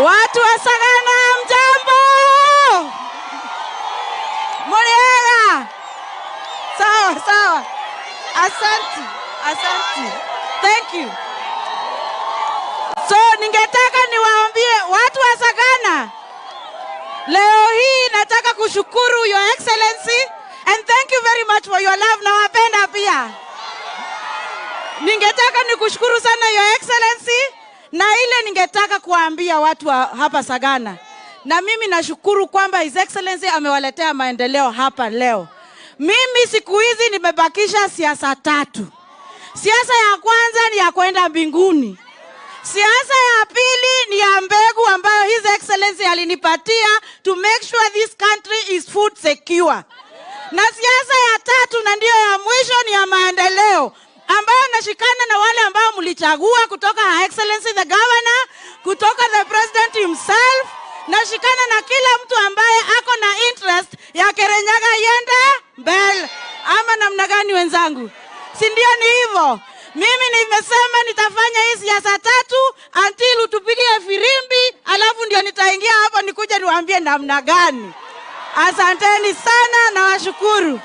Watu wa Sagana, mjambo? Muriega? Sawa sawa. Asante, asante. Thank you. So ningetaka niwaambie watu wa Sagana, leo hii nataka kushukuru Your Excellency and thank you very much for your love. Nawapenda pia. Ningetaka nikushukuru sana, Your Excellency, na ile ningetaka kuwaambia watu wa hapa Sagana, na mimi nashukuru kwamba His Excellency amewaletea maendeleo hapa leo. Mimi siku hizi nimebakisha siasa tatu. Siasa ya kwanza ni ya kwenda mbinguni. Siasa ya pili ni ya mbegu ambayo His Excellency alinipatia to make sure this country is food secure. Na siasa ya tatu na ndiyo ya mwisho ni ya maendeleo ambayo nashikana na wale ambao mlichagua kutoka Her Excellency the Governor, kutoka the President himself, nashikana na kila mtu ambaye ako na interest ya Kirinyaga iende mbele. Ama namna gani, wenzangu? Si ndio ni hivyo? Mimi nimesema nitafanya hii siasa tatu until utupigie firimbi, alafu ndio nitaingia hapo nikuja niwaambie namna gani. Asanteni sana, nawashukuru.